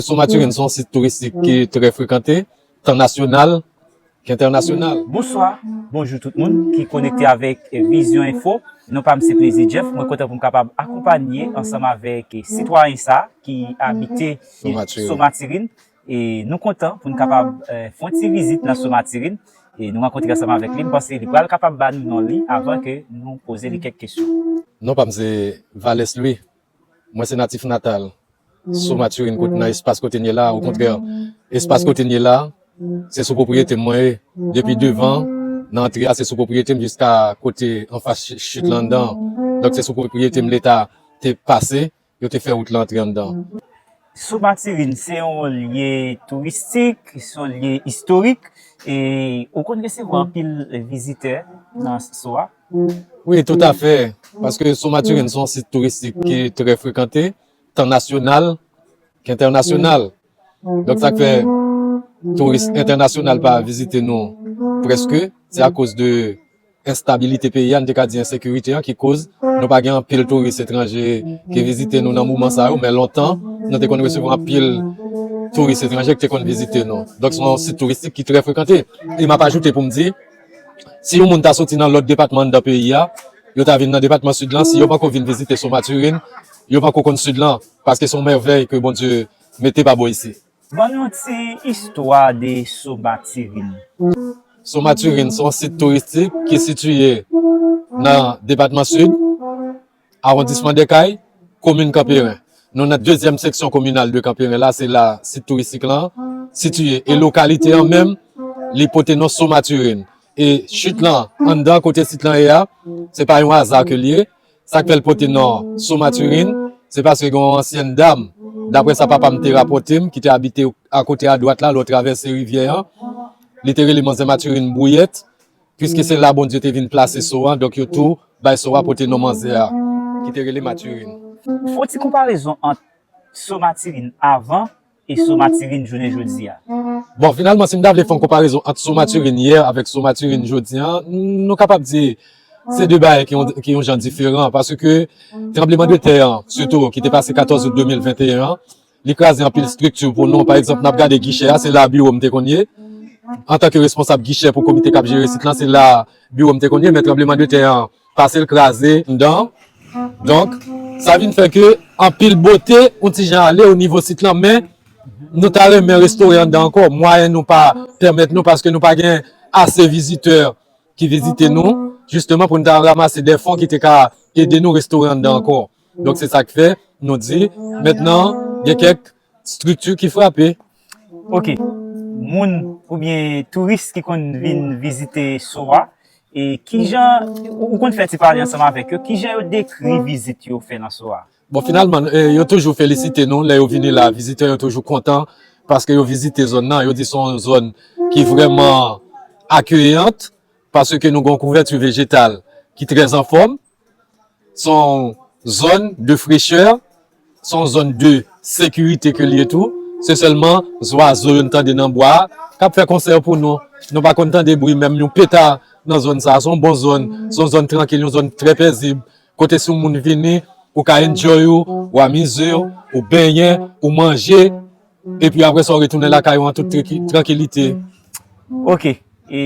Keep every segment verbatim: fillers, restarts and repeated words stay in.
Sault Mathurin se yon sit touristik ki trè frekante, tan nasyonal k entènasyonal. Bonswa, bonjou tout moun ki konekte avèk Vizyon Enfo. Non pa m se Plezi Jeff. Mwen kontan pou m kapab akonpanye ansanm avèk sitwayen sa ki abite Sault Mathurin. E nou kontan pou n kapab fè yon ti vizit nan Sault Mathurin. E nou rankontre ansanm avèk li. M panse li pral kapab ba nou non li avan ke nou poze li kèk kesyon. Non pa m se Valès Louis. Mwen se natif natal Sault Mathurin kot nan espas kote n ye la. Okontrè, espas kote n ye la, se sou pwopriyete m mwen ye. Depi devan, nan antre a, se sou pwopriyete m jiska kote anfas chit lan anndan. Donk se sou pwopriyete m leta te pase, yo te fè wout lan antre anndan. Sault Mathurin se yon lye touristik, se yon lye istorik. E ou konn resevwa anpil vizitè nan Sault a? Wi, toutafè. Paske Sault Mathurin se yon sit touristik ki trè frekante, tan nasyonal k entènasyonal. Donk sa k fè touris entènasyonal pa vizite nou prèske, se akoz de enstabilite peyi a, n te ka di ensekirite an ki koz nou pa gen anpil touris etranje ki vizite nou nan moman sa yo, men lontan nou te konn resevwa anpil touris etranje ki te konn vizite nou. Donk se yon sit touristik ki trè frekante. E m ap ajoute pou m di, si yon moun ta soti nan lòt depatman anndan peyi a, yo ta vin nan depatman sid lan, si yo pako vin vizite Sault Mathurin, yo pako konn sid lan, paske se yon mèvèy ke Bondye mete pa bò isi. Ban nou yon ti istwa de Sault Mathurin. Sault Mathurin se yon sit touristik ki sitiye nan depatman sid, awondisman Dèkay, komin Kanperen. Nou nan dezyèm seksyon kominal de Kanperen la, se la sit touristik lan sitiye. E lokalite an menm, li pote non Sault Mathurin. E chit lan, anndan kote sit lan ye a, se pa yon aza ke l ye. Sa k fè l pote non Sault Mathurin, se paske gen yon ansyèn dam, daprè sa papa m te rapòte m, ki te abite akote adwat la, lè w travèse rivyè an, li te rele manzè Mathurin Bouillette, piske se la Bondye te vin plase Sault an, donk yo tou bay Sault a pote non manzè a, ki te rele Mathurin. Fè yon ti konparezon ant Sault Mathurin avan e Sault Mathurin jounen jodi a? Bon, finalman, si m ta vle fè yon konparezon ant Sault Mathurin yè avèk Sault Mathurin jodi a, nou kapab di se de bagay ki yon, ki yon jan diferan, paske tranblemanntè an, sitou ki te pase katòz out de mil venteyen an, li kraze anpil estrikti pou nou. Pa egzanp, n ap gade gichè a, se la biwo m te konn ye. Antanke responsab gichè pou komite k ap jere sit lan, se la biwo m te konn ye, men tranblemanntè an pase l kraze anndan. Donk, sa vin fè ke anpil bote yon ti jan ale o nivo sit lan, men nou ta renmen restore anndan ankò. Mwayen nou pa pèmèt nou paske nou pa gen ase vizitè ki vizite nou, jisteman pou n ta ranmase de fon ki te ka ede nou restore anndan ankò. Donk, se sa k fè nou di, mentnan, gen kèk estrikti ki frape. Ok. Moun oubyen touris ki konn vin vizite Sault a, e kijan, ou konn fè ti pale ansanm avèk yo, kijan yo dekri vizit yo fè nan Sault a? Bon, finalman, yo toujou felisite nou lè yo vini la. Vizitè yo toujou kontan paske yo vizite zòn nan. Yo di se yon zòn ki vrèman akeyant paske nou gen yon kouvèti vejetal ki trè anfòm. Se yon zòn de frechè, se yon zòn de sekirite ke l ye tou. Se sèlman zwazo yo n tande nan bwa a k ap fè konsè pou nou. Nou pa konn tande bri menm yon peta nan zòn sa a. Se yon bon zòn, se yon zòn trankil, yon zòn trè pezib. Kote si yon moun vini, ou ka enjoy ou, ou amize w, ou benyen, ou manje, epi apre sa w retounen lakay ou an tout trankilite. Ok. E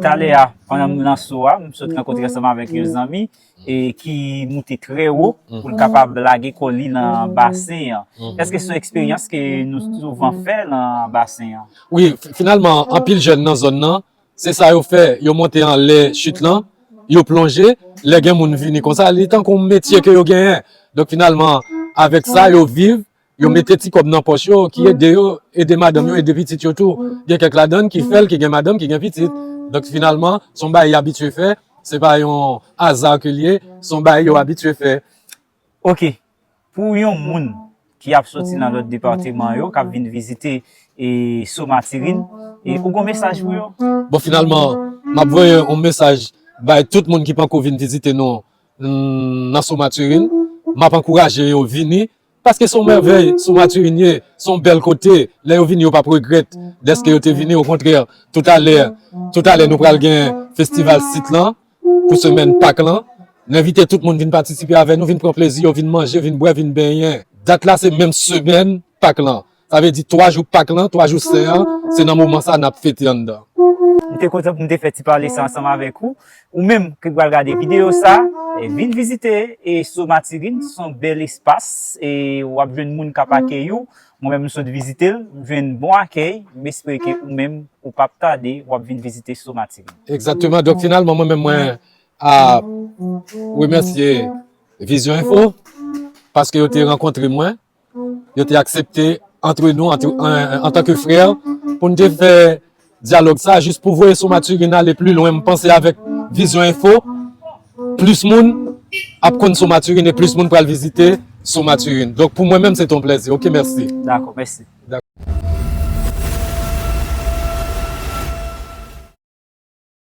talè a, pandan m nan Sault a, m sot rankontre ansanm avèk yon zanmi e ki moute trè wo pou l kapab lage kò li nan basen an. Èske se yon eksperyans ke nou souvan fè nan basen an? Wi, finalman, anpil jèn nan zòn nan, se sa yo fè, yo monte anlè chit lan, yo plonje, lè gen moun vini konsa, li tankou yon metye ke yo genyen. Donk finalman, avèk sa, yo viv, yo mete ti kòb nan pòch yo, ki ede yo, ede madanm yo, ede pitit yo tou. Gen kèk ladann ki fè l, ki gen madanm, ki gen pitit. Donk finalman, se yon bagay y abitye fè, se pa yon aza ke l ye, se yon bagay yo abitye fè. Ok. Pou yon moun ki ap soti nan lòt depatman yo, k ap vin vizite e Sault Mathurin, e ou gen yon mesaj pou yo? Bon, finalman, m ap voye yon mesaj bay tout moun ki panko vin vizite nou nan Sault Mathurin. M ap ankouraje yo vini, paske se yon mèvèy Sault Mathurin ye, se yon bèl kote. Lè yo vini, yo p ap regrèt dèske yo te vini. Okontrè, toutalè, toutalè nou pral gen festival sit lan pou semèn Pak lan. N envite tout moun vin patisipe avè nou, vin pran plezi yo, vin manje, vin bwè, vin benyen. Dat la se menm semèn Pak lan. Sa vle di twa jou Pak lan, twa jou sen an, se nan moman sa n ap fete anndan. M te kontan pou m te fè ti pale sa ansanm avèk ou. Ou menm ki pral gade videyo sa, e, vin vizite e Somaturin, se yon bèl espas, e w ap jwenn moun k ap akeyi w. Mwen menm m sot vizite l, m jwenn bon akèy, m espere ke ou menm ou p ap tade w ap vin vizite Somaturin. Egzakteman. Donk finalman, mwen menm mwen a remèsye Vizyon Enfo paske yo te rankontre mwen, yo te aksepte antre nou antre, an, an tan ke frè pou n te fè dyalòg sa jis pou voye Somaturin ale pli lwen. M panse avèk Vizyon Enfo, plis moun ap konn Somaturin e plis moun pral vizite Somaturin. Donk pou mwen menm se te yon plèzi. Oke, mèsi. Dakò, mèsi.